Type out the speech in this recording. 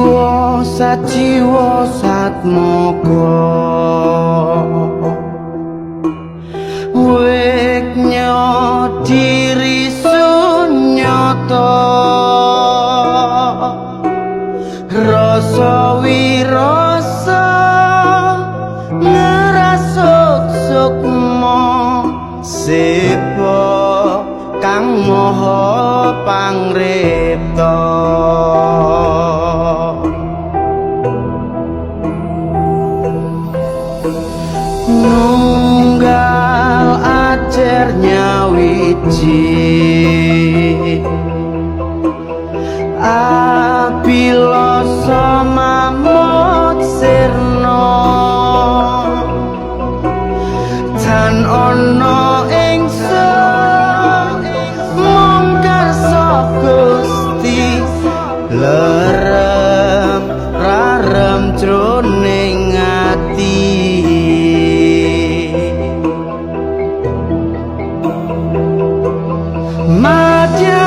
Jiwa sajiwa satmoko weknya diri sunyata rasa wirasa ngrasuk sukma sepo kang maha pangripta. Nunggal ajer nyawiji abilasa mamut sirna tan ana ingsun mung karsa Gusti lerem rarem jroning ati. Madya